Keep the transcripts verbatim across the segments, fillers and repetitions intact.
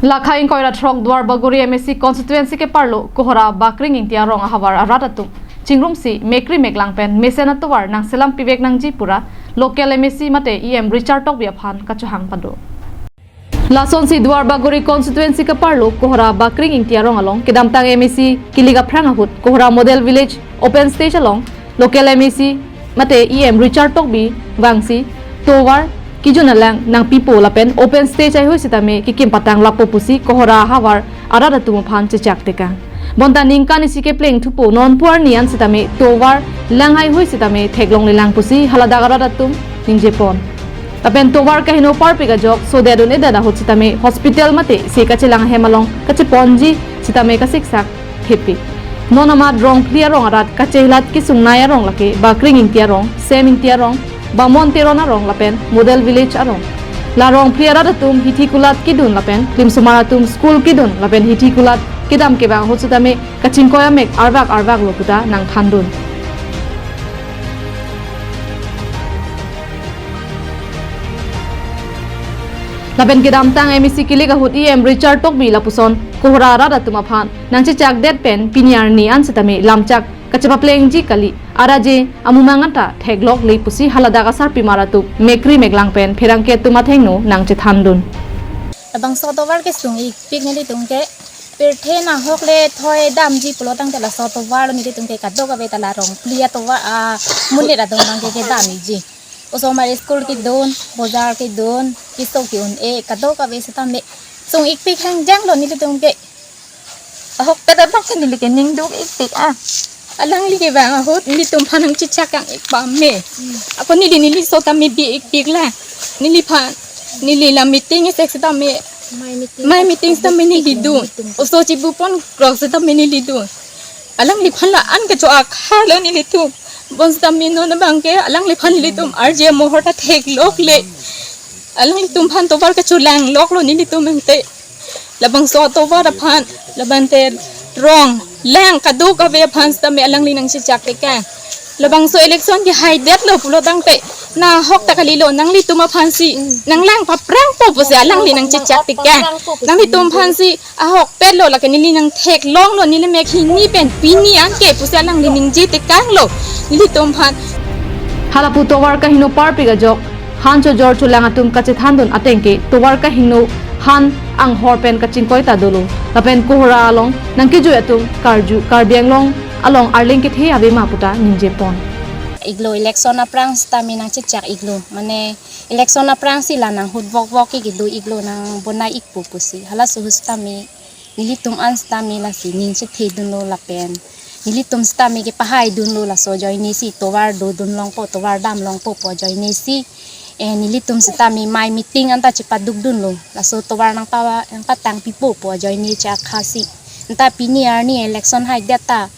Lakha ingkoi ra throk Duarbagori M A C constituency keparlo Kohora Bakring Ingti arong ahavar arat atum chingrumsi mekri meklang pen mesen atovar nangselam pivek nangji pura local M A C mate E M Richard Tokbi aphan kachohang pado. Lasonsi Duarbagori constituency keparlo Kohora Bakring Ingti arong along kedamtang M A C kilik aphrang ahut Kohora Model Village open stage along local M A C mate E M Richard Tokbi vangsi tovar kijun alang nangpipo lapen open stage ahoi sitame kekim patang lapo pusi Kohora ahavar arat atum aphan chechak tekang. Bonta ningkan isi kepleng thupo non pu arni an sitame tovar lang hai hoi sitame theklonglelang pusi haladak arat atum ningjepon. Lapen tovar kaheno parpik ajok sodet un-edet ahut sitame hospital mate se kachelang ahem along kacheponji sitame kasiksak thepik. Non amat rong phli arong arat kachelat kesungnei arong lake Bakring Ingti arong, Sem Ingti arong, Bamon Teron arong lapen Model Village arong. La rong phli arat atum hithi kulat kedun lapen klimsomar atum school kedun lapen hithi kulat kedam kevang ahut sitame kachingkoi amek arvak arvak lo puta nangthandun. Lapen kedamtang M A C kilik ahut E M Richard Tokbi lapuson Kohora arat atum aphan nangchechakdet pen pini arni an sitame lamchak kachepaplengji kali, araje amumang anta theklokle pusi haladak asarpimar atum mekri meklang pen pherangke atum athengno nangchethandun. Labangso tovar kesung-ikpik nelitum ke pirthe nahok le thoi damji pulo tangte laso tovar nelitum ke kadokave ta la rong phli atovar amonit atum abang ke kedam-ikji. Osomar school kedun, bojar kedun, keso ke-un-e kadokave sitame sung-ikpik hangjang lo nelitum ke. Ahokpet abang ke neli ke ningduk-ikpik ah. Alangli kevang ahut nelitum aphan nangchechak kang-ik pame. Ako neli neli so tame bi-ikpik la. Neliphan neli la meeting isek sitame. Mai meeting. Mai meeting sitame neli dun. Oso chibupon krok sitame neli dun. Alangliphan la-an kecho-ak halo nelitum. Bonsitame non abang ke alangliphan nelitum arje mohor ta theklokle. Alanglitum aphan tovar kecholangloklo nelitum ante. Labangso tovar aphan, labang te rong lang kadokave aphan sitame alangli nangchechak tekang. Labangso election kehaidetlo pulo tangte nahok ta kalilo, nanglitum aphansi nanglang paprangpo pusi alangli nangchechak tekang. Nanglitum aphansi ahokpet lo, lake neli nangtheklonglo, neli mek hini pen pini anke pusi alangli ningje tekanglo nelitum aphan. Halapu tovar kaheno parpik ajok han chojor cholang atum kachethandun ateng ke tovar kaheno han anghor pen kachingkoi ta dolo. Lapen Kohora along nangkejui atum karju Karbi Anglong along arleng kethe ave ma puta ningjepon. Iglo election aphrang sitame nangchechak-iklo, mane election aphrangsi la nanghut vokvok ke kedo-iklo, nangbonai-ikpo pusi. Halaso ahut sitame nelitum an sitame lasi ning chethedunlo lapen nelitum sitame kepahaidunlo laso ajoinesi tovar dodun longpo, tovar dam longpo pu ajoinesi. Eh, nelitum sitame mai meeting anta chepadukdunlo. Laso tovar nangpa, nangpatangpipo pu ajoine chak khasi. Anta pini arni election haidet ta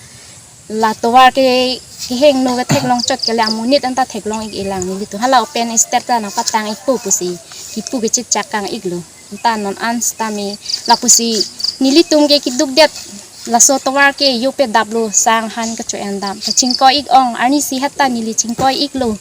la tovar ke kehingno ketheklong chot kele amonit anta theklong-ik-elang nelitum. Hala open stage ta nangpatang-ikpo pusi kipu kechechak kang-iklo. Anta non an sitame lapusi nelitum ke kedukdet laso tovar ke yope daplo, sang han kecho-en dam. Kachingkoi-ik ong arnisi heta neli chingkoi-iklo.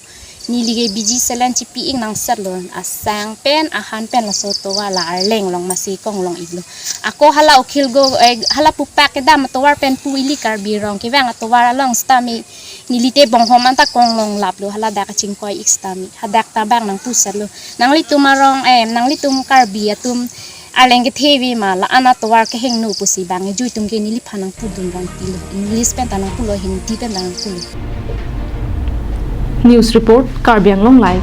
Neli ke biji selen chipi-ik nangsetlo. Asang pen ahan pen laso tovar la arleng along masi konglong-iklo. Ako hala okhil go, eh, hala pupak kedam atovar pen pu ili Karbi rong kevang atovar along sitame neli te bonghom anta konglong laplo, haladak kachingkoi-ik sitame. Hadak ta bang nangpusetlo. Nanglitum arong, eh, nanglitum Karbi atum arleng kethe ave ma, la-an atovar kehingno pusi bang kejui atum ke neliphan nangpudun rong pilo. English pen ta nangpulo, Hindi pen ta nangpulo. News report, Karbi Anglong Live.